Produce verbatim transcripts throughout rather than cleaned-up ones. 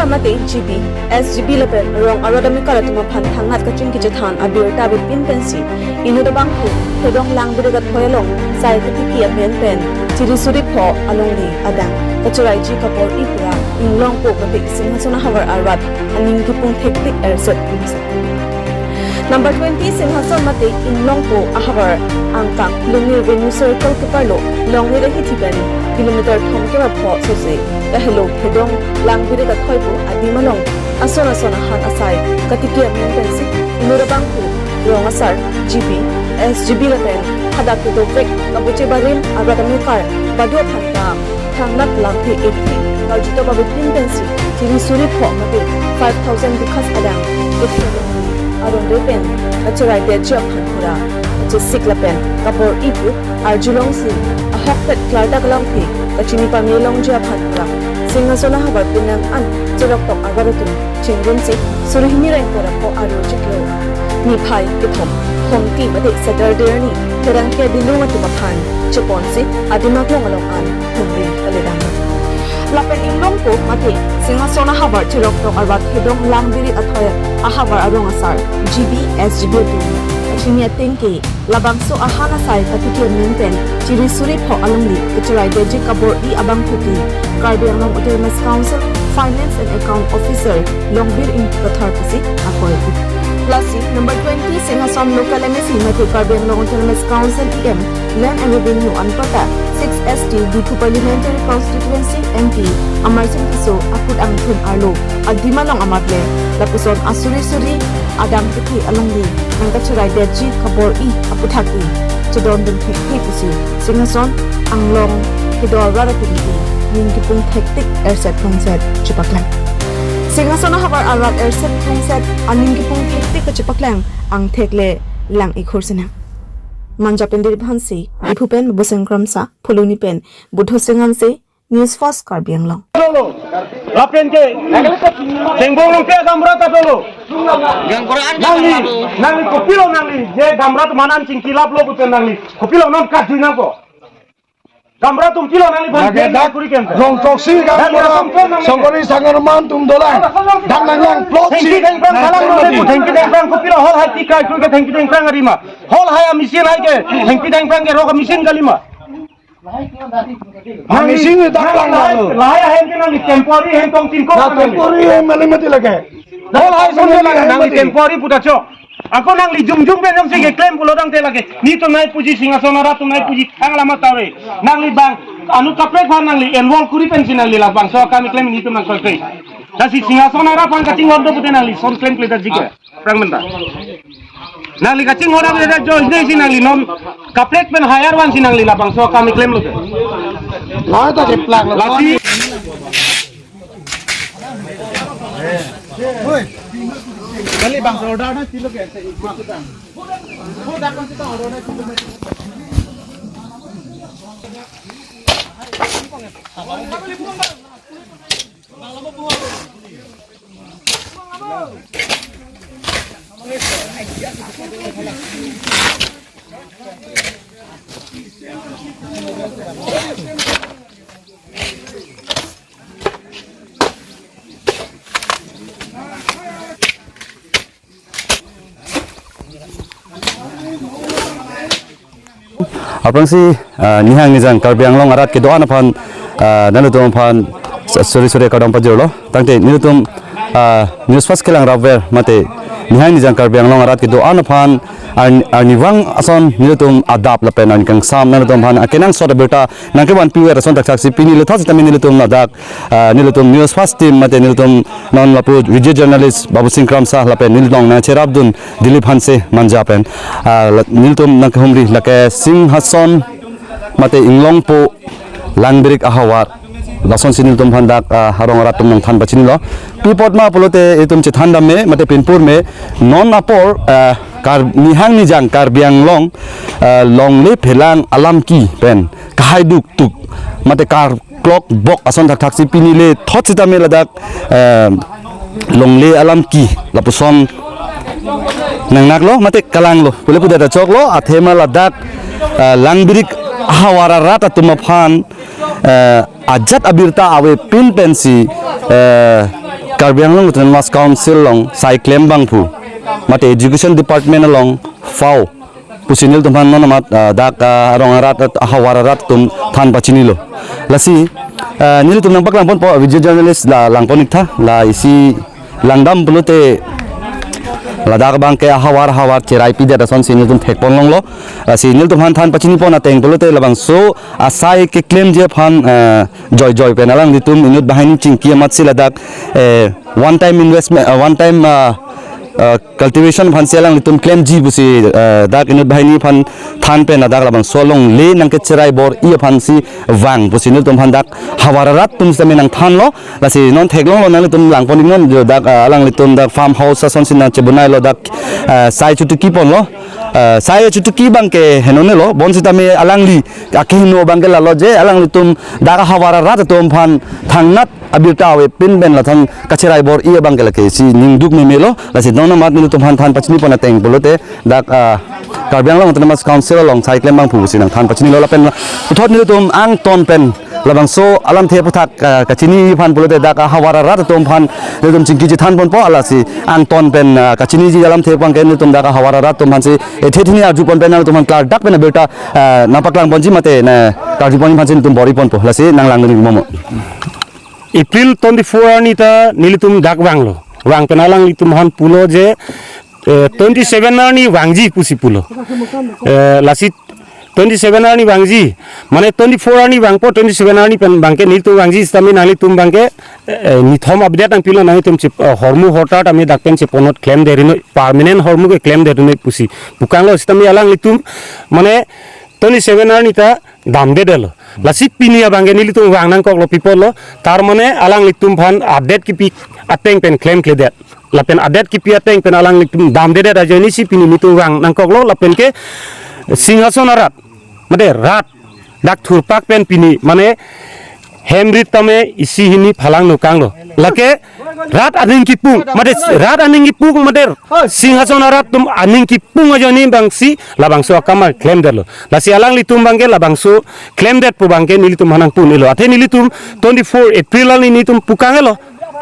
mate G B, S G B lapen rong arat amekar atum aphan thangnat kachingki chethan abirta avepin pensi inut abangphu Thedong Langbirik athoi along sai katiki amen pen chiri suri pho alongli adang kacheraiji kabor-i pura Inglongpo mate Singhason ahavar arat aning kipung thektik erset pungset. Number twenty Singhason mate Inglongpo ahavar angkang Lungni Revenue Circle keparlo Longri ahithi pen kilometer thomkep apho sose kahelo Thedong Langbirik athoi pu adim along ason ason ahan asai katiki amen pensi inut abangphu rong asar G B, S G B lapen hadak kedovek kabuche barim arat amekar badu aphan ta thangnat lamthe-et karjuto abepin pensi chiri suri pho mate five thousand dikhas adang kethe aron re pen kacherai detji aphan pura kachesik lapen kabor-i pu arjulongsi ahokpet klardak lamthe kachini pame longji aphan pura Singhason ahavar penang an cheroktok arat atum chingrumsi suri hini rengkor apho aro chiklo niphai kethom Khomti mate Saturday arni Pherangke Dilung atum aphan cheponsi adim aklong along an humri kaledam. Lapen Inglongpo mate Singhason ahavar cheroktok arat Thedong Langbirik athoi ahavar arong asar G B, S G B atum kachini ateng ke labangso ahan asai katiki amen pen chiri suri pho alongli kacherai detji kabor-i abangphu ke Karbi Anglong Autonomous Council Finance and Account Officer Longbir Ingti Kathar pusi akoi. Lasi number twenty Singhason Local M A C mate Karbi Anglong Autonomous Council E M Land and Revenue anparta six S T Diphu Parliamentary Constituency M P Amarsing Tisso akut angthun arlo adim along amat le lapuson asuri suri adang kethe alongli nangkacherai detji kabor-i aputhak ke chedondun thekthe pusi Singhason anglong kedo arat atum ke ning kipung thektik erset pungset chepaklang. Singhason ahavar arat erset pungset aning kipung thektik kachepaklang angthek le lang ikhur sinang. Manja pen Dilip Hanse, Diphu pen Babusing Kramsa, Phuloni pen Budho Sing Hanse, News First Karbi Anglong. Lapen ke, Tengbong Rongpi agamra ta dolo. Nangli, nangli kopilo nangli, je gamra atum anan chingkilaplo pute nangli kopilo non kat jui nangpo. Gamra atum pilo nangli bang Lage jen dak kuri kem. Rongtoksi Nangli gamra, asam pen nangli. Songkori Sangarman atum dolang. Dak nanglang plot Thengpi si. Dengprang Nang kalang lo mati. Thengpi Dengprang kopilo hall hai ti kai kuri ke Thengpi Dengprang arima. Hall hai a machine hai ke, Thengpi Dengprang ke rok a machine kalima. Machine ni dak lang Lahai, lo. Lahai ahem ke nangli temporary hem tong tin ko Na nangli. Temporary hem mali mati lage. Hall hai sonde Mali lang hem nangli mati. Temporary puta chok. Ako nangli jung jung pen jong si ke claim pulo dang te lage. Netum nai puji Singhason arat atum nai puji thang lama tare. Nangli bang anu kaprek bang nangli enroll kuri pensi nangli labangso akam claim netum nang koi koi. Lasi Singhason arat bang kachinghon do pute nangli son claim kle ta jike. Prang menta. Nangli kachinghon abe da jo ide si nangli non kaprek pen hire van si nangli labangso akam claim lo ke. Nah, ta ke plak lo. Lasi Kali bang order na tilo ke. Aphrangsi, ah, nihang nijang Karbi Anglong arat kedo-an aphan, ah, nanglitum aphan, s-, suri suri kardom pajirlo. Tangte nelitum, ah, News First kelang rapver mate nihang nijang Karbi Anglong arat kedo-an aphan ar-, arnivang ason nelitum adap lapen arni kangsam nanglitum aphan akenangsot abirta nangkevan piver ason thakthak si pini le thot sitame nelitum ladak, ah, nelitum News First team mate nelitum non lapu regional journalist Babusing Kramsa lapen nelitum nangcherapdun Dilip Hanse Manja pen, ah, la-, nelitum nangkehumri lake Singhason mate Inglongpo Langbirik ahavar. Lasonsi nelitum aphan dak, ah, arong arat atum nangthan pachinilo. Pi apot ma pulote itum chethan dam me mate pinpur me non apor, ah, Kar-, nihang nijang Karbi Anglong, ah, longle phelang alam ke pen kahai duktuk mate karklok bok ason thakthak si pini le thot sitame ladak, ah, longle alam ke lapuson nangnaklo mate kalanglo. Pule pudet achoklo athema ladak, ah, Langbirik ahavar arat atum aphan, ah, ajat abirta avepin pensi, ah, Karbi Anglong Autonomous Council along sai klem abangphu, mate Education Department along fau pusi nelitum aphan non amat, ah, dak, ah, arong arat, ah, ahavar arat atum than pachinilo. Lasi, ah, nelitum nangpaklang ponpo, video journalist la lang pon-iktha, la isi langdam pulote ladak abangke ahavar ahavar cherai pidet asonsi nelitum thek pon longlo. Lasi nelitum aphan than pachini pon ateng pulote labangso asai keklemji aphan, ah, joijoi pen alanglitum inut banghini chingki amatsi ladak, eh, one time investment, ah, one time, ah, ah, cultivation aphansi alanglitum klemji pusi, ah, dak inut banghini aphan than pen ladak labangso alongle nangkecherai bor-i aphansi vang pusi nelitum aphan dak havar arat atum sitame nangthanlo. Lasi non theklonglo, nanglitum lang pon-iknon jo dak, ah, alanglitum dak farm house asonsi nangchebonailo dak, ah, sai chutuki ponlo. Ah, sai chutuki abangke henonelo, bonsitame alangli akeheno abangke lalo je alanglitum dak ahavar arat atum aphan thangnat abirta avepin pen lathang kacherai bor-i abangke lake isi ningduk memelo. Lasi non amat nelitum aphan than pachini pon ateng pulote dak, ah, Karbi Anglong Autonomous Council along sai klem abangphu si nangthan pachinilo lapen puthot nelitum angton pen labangso alamthe aphuthak, ah, kachini aphan pulote dak ahavar arat atum aphan nelitum chingki chethan ponpo, lasi angton pen, ah, kachiniji alamthe abangke nelitum dak ahavar arat atum aphansi ethe thini arju pon pen nelitum aphan klardak pen abirta, ah, nangpaklang ponji mate nangkarju pon aphansi nelitum bor-i ponpo, lasi nanglang dun momo. April twenty-four arni ta nelitum dak vanglo. Vang pen alanglitum aphan pulo je, eh, twenty-seven arni vangji pusi pulo. Eh, lasi twenty-seven arni vangji, mane twenty-four arni vangpo, twenty-seven arni pen abangke nelitum vangji sitame nanglitum abangke, eh, nithom update nangpilo, nanglitum chip, eh, hormu hortar tame dak pen cheponot klemdetrinoi, permanent hormu ke klemdetrinoi pusi pukanglo sitame alanglitum, mane twenty-seven arni ta damdedetlo. Lasi pini abangke nelitum vang nangkoklo pi apotlo, tar mane alanglitum aphan adet kipi ateng pen klemkledet. Lapen adet kipi ateng pen alanglitum damdedet ajoinesi pini nelitum vang nangkoklo, lapen ke Singhason arat, mate rat, dak thurpak pen pini, mane hem rit tame isi hini phalang nukanglo. Lake rat aning kipung, mate rat aning kipung, mate Singhason arat atum aning kipung ajoine abangsi labangso akam klemdetlo. Lasi alanglitum abangke labangso klemdet pu abangke nelitum aphan nangpu-unlo. Athe nelitum twenty-four April arni nelitum pukanglo.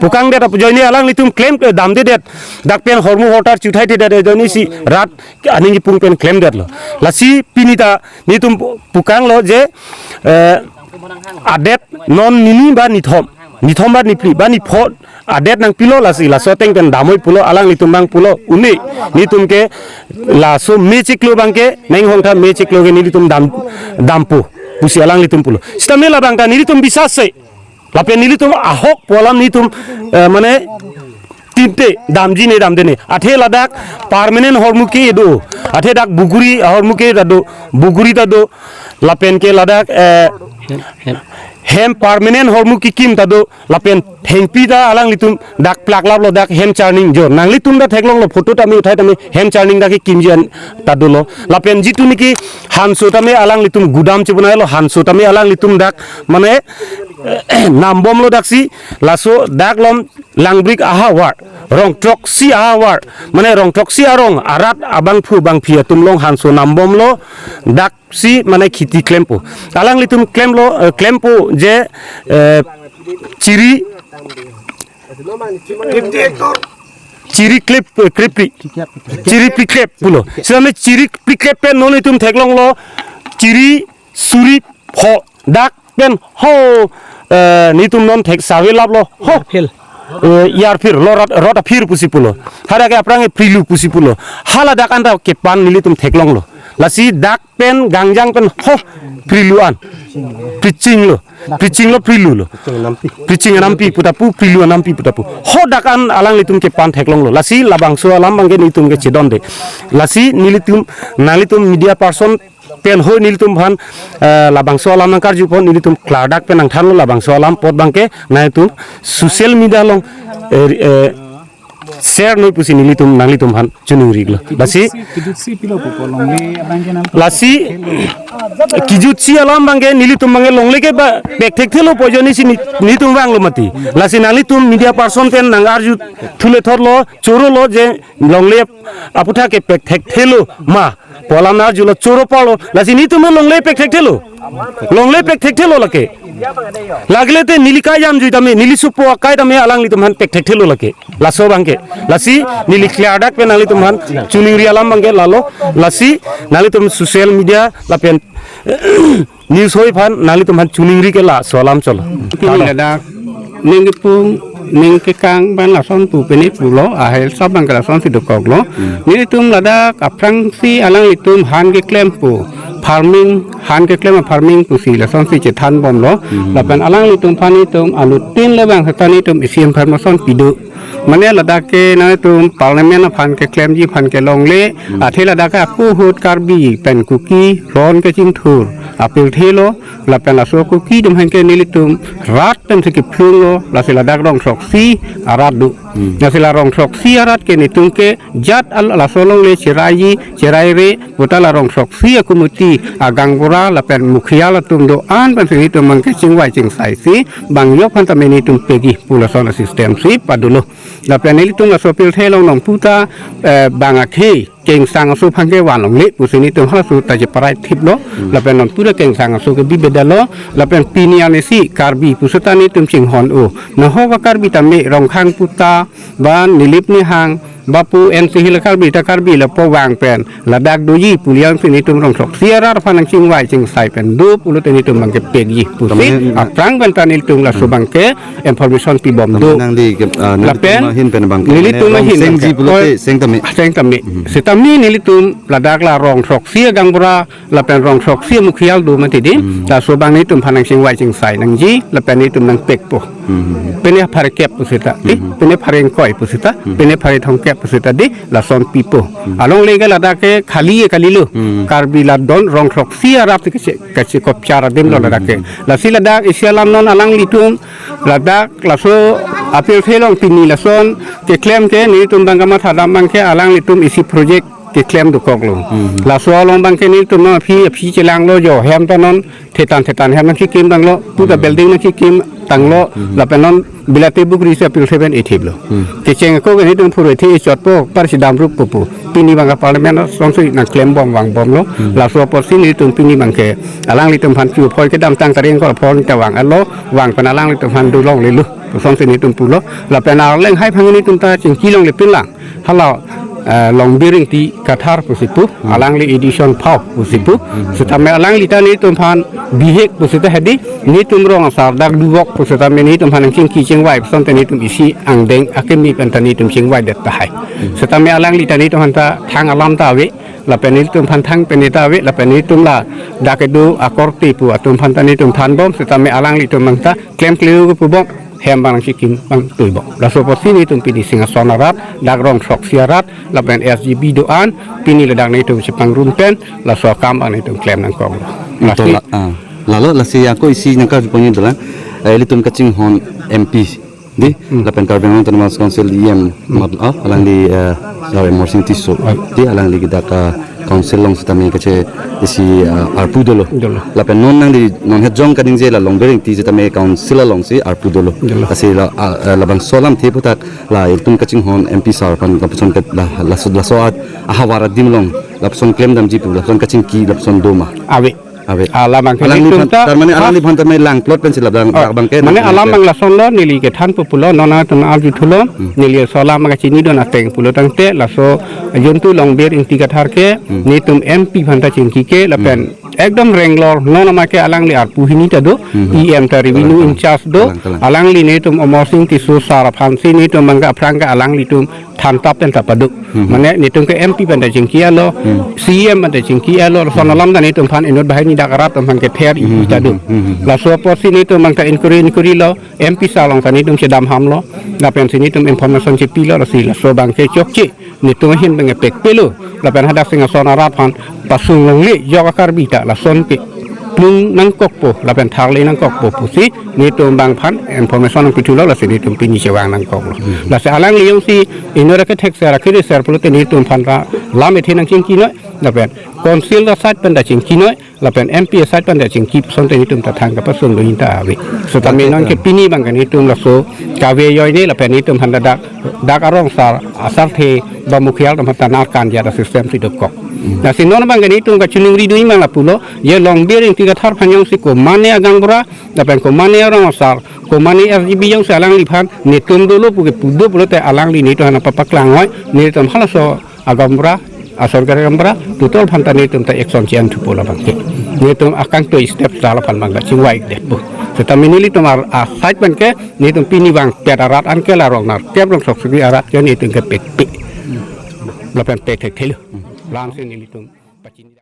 Pukangdet ajoine alanglitum klem, eh, damdedet. Dak pen hormu hortar chuthaithedet ajoinesi rat aning kipung pen klemdetlo. Lasi pini ta nelitum pu-, pukanglo je, eh, adet non nini ba nithom, nithom ba niphli ba nipho adet nangpilo, lasi laso ateng pen damnoi pulo, alanglitum abang pulo, une nelitum ke laso me chiklo abangke, neng hongtha me chiklo ke nelitum dam, dampo pusi alanglitum pulo. Sitame labang ta nelitum bisas se, lapen nelitum ahok pu alam nelitum, eh, mane tinte damji ne damde ne. Athe ladak permanent hormu ke do. Athe dak buguri hormu ke ta do. Buguri ta do. Lapen ke ladak, eh, hem permanent hormu kekim ta do. Lapen thengpi ta alanglitum dak plaklaplo, dak hem churning jo. Nanglitum ta theklonglo, photo tame uthai tame hem churning dak kekimji an ta dolo. Lapen jitu niki hanso tame alanglitum gudam chebonailo, hanso tame alanglitum dak mane nambomlo daksi, laso dak lom Langbrik ahavar, rong throksi ahavar, mane rong throksi arong arat abangphu bangphi atum along hanso nambomlo, daksi mane khiti klempo. Alanglitum klemlo, eh, klempo je, eh, chiri, chiri klep, eh, krepri, chiri priklep pulo. Sitame chiri priklep pen non nelitum theklonglo, chiri suri pho dak pen ho, eh, nelitum non thek save laplo ho. Yarphil. Eh, yarphir lo, rot, rot aphir pusi pulo. Hadak ke aphrang ke prilu pusi pulo. Hala dak anta kepan nelitum theklonglo. Lasi dak pen gangjang pen ho prilu an. Priching lo. Priching lo prilu lo. Priching anampi pu ta pu, prilu anampi pu ta pu. Ho dak an alanglitum kepan theklonglo. Lasi labangso alam abangke nelitum ke chedonde. Lasi nelitum, nanglitum media person pen ho nelitum aphan, eh, labangso alam nangkarju pon, nelitum klardak pen nangthanlo, labangso alam apot abangke nanglitum social media along, eh, eh, share noi pusi nelitum nanglitum aphan choningri iklo. Lasi, kejutsi pilo pupo longle abangke nang lasi, kejutsi alam abangke nelitum abangke longle ke ba pek thekthelo pu ajoinesi ne, nelitum vanglo mati. Lasi nanglitum media person pen nangarju thule thotlo, chorolo je longle aphuthak ke pek thekthelo ma. Polam na julo choro palo. Lasi nelitum longle pek thekthelo. Longle pek thekthelo lake. Lagile te neli kajam jui tame, neli supo akai tame alanglitum aphan pek thekthelo lake. Laso abangke. Lasi neli clear dak pen nanglitum aphan choningri alam abangke lalo. Lasi nanglitum social media lapen news hoi aphan nanglitum aphan choningri ke laso alam cholo. Pini ladak ning kepung, ning kekang ban lason pu pini pulo, ahel sab abangke lasonsi dokoklo. Nelitum ladak aphrangsi alanglitum han keklem pu, farming, han keklem farming pusi lasonsi chethan bomlo. Lapen alanglitum aphan itum anuttin le bang seta nelitum isi information pido. Mane ladak ke nanglitum parliament aphan keklemji aphan ke longle, athe ladak ke ako ahut Karbi pen Kuki ron kachingthur apirthe lo, lapen laso Kuki atum aphan ke nelitum rat pensi kephlunglo, lasi ladak rong throksi arat do. Lasi la rong throksi arat ke nelitum ke jat al laso longle cheraiji, cheraire, puta la rong throksi akomiti agaonbura lapen mukhial atum do-an pensi nelitum abangke chingvai chingsaisi bang yok aphan tame nelitum pekji pu lason asystem si padolo. Lapen nelitum laso pirthe along nong puta, eh, bang akhei kengsang aso aphan ke van longle pusi nelitum halaso ta cheparai thiplo. Lapen nong puta kengsang aso ke bibedalo. Lapen pini arnisi Karbi puseta nelitum chinghon-o. Nahok a-Karbi tame Rongkhang puta, ba Nilip Nihang, ba pu N C Hill a-Karbi ta Karbi lapu vang pen ladak doji pu liang si nelitum rong throksi arat aphan nangchingvai chingsai pen do pulote nelitum abangke pekji pusi. Tame, aphrang pen ta nelitum laso abangke information pibom do. Tame nangli ke, ah, nangli lapen ahin pen abangke nelitum ahin sengji abangke pulote seng tame. Seng tame. Sitame nelitum ladak la rong throksi agaonbura lapen rong throksi mukhial do mati di. Laso abang nelitum aphan nangchingvai chingsai nangji, lapen nelitum nangpekpo. Pine pharo kep puseta di, pine pharo ingkoi puseta, pine pharo thomkep puseta di, lason pipo. Alongle ke ladak ke khali e kalilo. Karbi la don rong throksi arat ke kache, kachekopchar adim lo ladak ke. Lasi ladak isi alam non alanglitum ladak laso apirthe along pini lason keklem ke nelitum abang kamatha dam abangke alanglitum isi project keklem dokoklo. Laso along abangke nelitum non aphi aphi chelanglo jo hem ta non thetan thetan hem nangchikim tanglo, puta building nangchikim tanglo, lapen non Bilati Bugri si apirthe pen ithiplo. Kecheng ako ke nelitum phurui thi chotpo, parsi damrup pupu. Pini abangke parliament asonsi nangklem bom vang bomlo. Laso apotsi nelitum pini abangke alanglitum aphan chu phoi kedamtang karing kor phon ta vang alo, vang pen alanglitum aphan dolonglelo. Asonsi nelitum pulo. Lapen arleng hai aphan nelitum ta chingki longle pinlang. Hala, eh, Longbir Ingti Kathar pusi pu, alangli edition phau pusi pu. Sitame alangli ta nelitum aphan bihek puseta hedi, nelitum rong asar dak duvok pusitame nelitum aphan nangchingki chingvai puson ta nelitum isi angdeng akimi pen ta nelitum chingvaidet tahai. Sitame alangli ta nelitum aphan ta thang alam ta ave, lapen nelitum aphan thang pen ta ave, lapen nelitum ladak kedo akorte pu atum aphan ta nelitum thanbom, sitame alanglitum abang ta klemkle ke pubom, hem abang nangchikim abang tuibom. Laso apotsi nelitum pini Singhason arat, dak rong throksi arat, lapen S G B do-an, pini ladak nelitum chepangrum pen, laso akam abang nelitum klem nangkoklo. Lasi, to la, ah, lalo lasi ako isi nangkarjuponji dolang, eh, ilitum kachinghon M P di, lapen Karbi Anglong Autonomous Council E M mat, ah, alangli, eh, Sar Amarsing Tisso di, alangli ke dak, ah, council along sitame kache isi, ah, arpu dolo. Dolo. Lapen non nangli non het jong kaningje la Longbir Ingti sitame council alongsi arpu dolo. Dolo. Lasi la, ah, eh, labangso alamthe aputhak la ilitum kachinghon M P sar aphan lapuson ke la, laso, laso at ahavar adim along lapuson klem damji pu lapuson kachingki lapuson doma. Ave. Ave. Alam abangke alangli nelitum aphan ta, tar mane, ah, alangliphan tar mane langplot pensi labang, oh, labang ke mane nangli alam ke abang lasonlo, neli kethan pupulo, non atum arjuthulo, neli laso alam abang kachinidun ateng pulo tangte, laso juntu Longbir Ingti Kathar ke, nelitum M P aphan ta chingki ke, lapen ekdom renglor, non ama ke alangli arpu hini ta do, E M ta revenue in charge do, kalang, kalang, alangli nelitum Amarsing Tisso sar aphansi nelitum abangke aphrang ke alanglitum thantap pen ta pado. Mane nelitum ke M P pen ta chingki alo, C E M pen ta chingki alo, lason alam ta nelitum aphan inut banghini dak arat atum aphan kether ita do. Laso apotsi nelitum abang ta inquiry inquiry lo, M P sar along ta nelitum chedam hamlo, lapensi nelitum information chepilo, lasi laso abangke chokche, nelitum ahin abangke pekpelo, lapen hadak Singhason arat aphan pasung longle, yok a-Karbi ta lason ke plung nangkokpo, lapen tharle nangkokpo pusi, nelitum abang aphan information nangpithulo, lasi nelitum pini chevang nangkoklo. Lasi alangli jongsi inut ke thekser akhiri ser pulote nelitum aphan ta lam ethe nangchingki noi, Lapen council aside pen ta chingki noi, lapen M P aside pen ta chingki asonte netum ta thang kapasung do inta ave. Setame nonke pini abang ke netum laso kave ajoine lapen netum aphan ta dak, dak arong asar, asarthe ba mukhial atum aphan ta nar kanjat a-system si dokok. Lasi non abang ke netum kachiningri do-ik ma lapulo, je Longbir Ingti Kathar aphan jongsi komane agaonbura, lapen komane arong asar, komane S G B jongsi alangliphan netum dolo puke pu do pulote alangli netum aphan nangpapaklang noi, netum halaso agaonbura, asorkar agaonbura, tutor aphan ta netum ta action chi-en thupo labang ke. Netum akangtui step sal aphan abang ta chingvai detpo. Setame nelitum ar-, aside abang ke, netum pini abang pet arat anke la rong nerkep rong sok segi arat ke netum ke pet pe. Lapen pe thekthelo. Lamsi nelitum pachini.